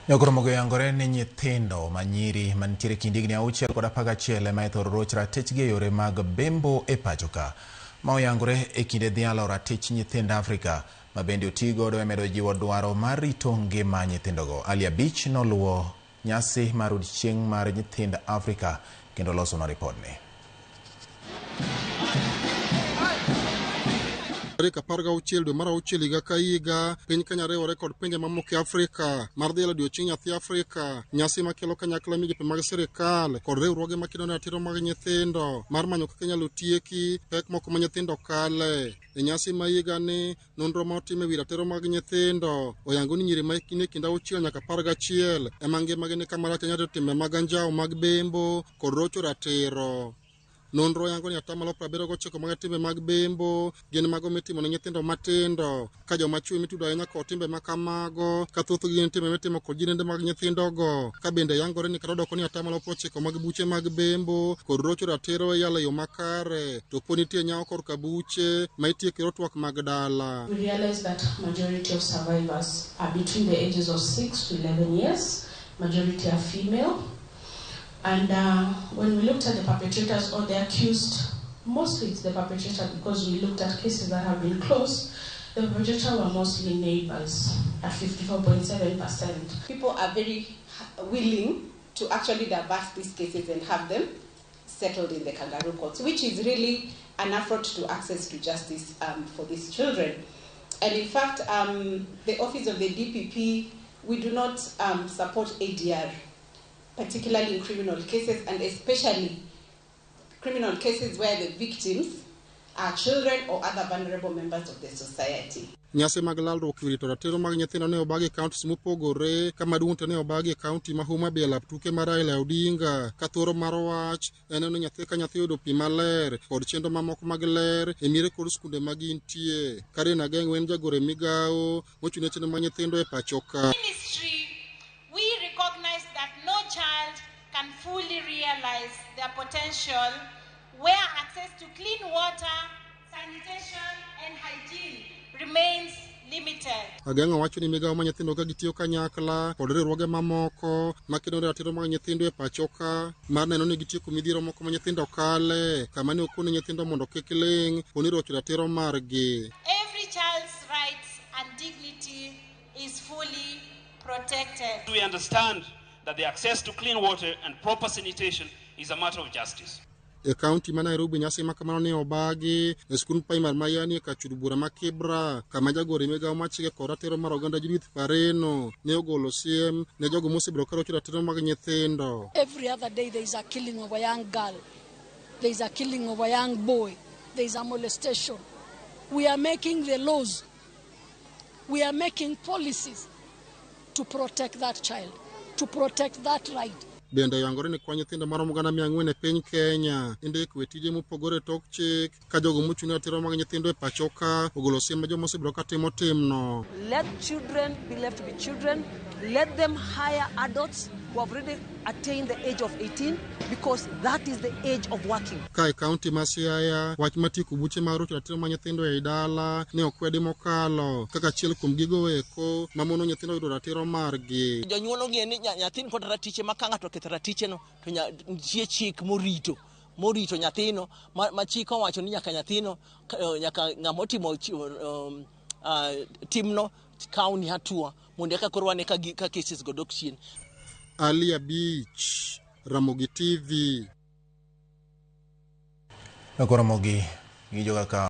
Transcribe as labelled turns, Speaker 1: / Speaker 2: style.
Speaker 1: Nyakoromogo oyangore ni nyithindo manyiri mantiere kind higni 6 kod 11 ema ithoro roch ratichgi e yore mag bembo e pacho ka. Ma oyangore e kinde dhialo ratich nyithind Afrika ma bende oti godo e medo jiwo dwaro mar rito ngima nyithindogo. Ali Abich noluwo nyasi mar odiechieng' mar nyithind Afrika kendo losonwa ripodni.
Speaker 2: Tarik 16 dwe mar auchiel higa ka higa, piny Kenya riwore kod pinje mamoko e Afrika mar dhialo odiechieng nyathi Afrika, nyasi makelo kanyakla migepe mag sirikal kod riwruoge makedo ne ratiro mag nyithindo mar manyo kaka inyalo tieki pek moko ma nyithindo kale. E nyasi ma higa ni, nonro ma otim e wi ratiro mag nyithindo oyango ni nyiri ma hikgi ni e kind 6 nyaka 11 ema ngimagi ni kama rach ahinya to timbe mag anjawo mag bembo kod rocho ratiro. Nonro yango ni atamalo 79 mag timbe mag bembo gin mago mitimo ne nyithindo matindo, ka joma chwo mitudo ahinya kod timbe ma kamago, ka thothgi gin timbe mitimo kod jirende mag nyithindogo, ka bende yangore ni kata odoko ni atamalo 90 mag buche mag bembo kod rocho ratiro iyalo e yo makare, to pod nitie nyawo korka buche ma itieko e yor twak mag dala.
Speaker 3: We realize that majority of survivors are between the ages of 6 to 11 years, majority are female. And when we looked at the perpetrators or the accused, mostly it's the perpetrator because we looked at cases that have been closed, the perpetrator were mostly neighbors at 54.7%.
Speaker 4: People are very willing to actually divert these cases and have them settled in the kangaroo courts, which is really an affront to access to justice for these children. And in fact, the office of the DPP, we do not support ADR, particularly in criminal cases, and especially criminal cases where the victims are children or other vulnerable members of the society.
Speaker 2: Nyasi mag lalruok e rito ratiro mag nyithindo ne obagi e counties mopogore, ka maduong' to ne obagi e county ma Homa Bay e lap tuke mar Raila Odinga, ka thoro mar wach en neno nyathi ka nyathi oyudo pi maler kod chenro mamoko mag ler e miere kod skunde ma gintie. Karen Ageng' en jagoro e migawo mochung' ne chenro mag nyithindo e pacho ka.
Speaker 5: Ministry, we recognize that no child can fully realize their potential where access to clean water, sanitation and hygiene remains limited.
Speaker 2: Ageng'o wacho ni migawo mar nyithindo ka gitiyo kanyakla kod riwruoge mamoko makedo ne ratiro mag nyithindo e pacho ka mar neno ni gitieko midhiero moko ma nyithindo kale kama ne okone nyithindo mondo kik ling' poni rocho ratiro margi.
Speaker 5: Every child's rights and dignity is fully protected.
Speaker 6: We understand that the access to clean water and proper sanitation is a matter of justice.
Speaker 2: E kaunti ma Nairobi nyasi ma kamano ne obagi e skund primar ma Yani e kar chud bura ma Kibra, kama jagoro e migawo mar chike kod ratiro mar oganda Judith Pareno ne ogolo siem ne jogo mosebedo ka rocho ratiro mag nyithindo.
Speaker 7: Every other day there is a killing of a young girl, there is a killing of a young boy, there is a molestation. We are making the laws, we are making policies to protect that child, to protect that right.
Speaker 2: Bende oyangore ni kwan nyithindo maromo 400,000 e piny Kenya indiko e tije mopogore e tok chik ka jogo mochung' ne ratiro mag nyithindo e pacho ka ogolo siem ne joma osebedo ka timo timno.
Speaker 8: Let children be left to be children. Let them hire adults who have already attained the age of 18 because that is the age of working.
Speaker 2: Ka e kaunti ma Siaya, wach mar tieko buche mag rocho ratiro mag nyithindo ei dala ne okwedi mokalo kaka achiel kuom gigo eko mamono nyithindo yudo ratiro margi.
Speaker 9: Jonyuol ong'e ni nyathi nikod ratiche ma ka ng'ato oketho raticheno to nitie chik morito nyathino ma chik owacho ni nyaka nyathino nyaka ng'ama otimo timno kaw ni hatua mondo eka koro wane ka cases go dok chien.
Speaker 2: Ali Abich, Ramogi TV.
Speaker 1: Koro Ramogi, winjo kaka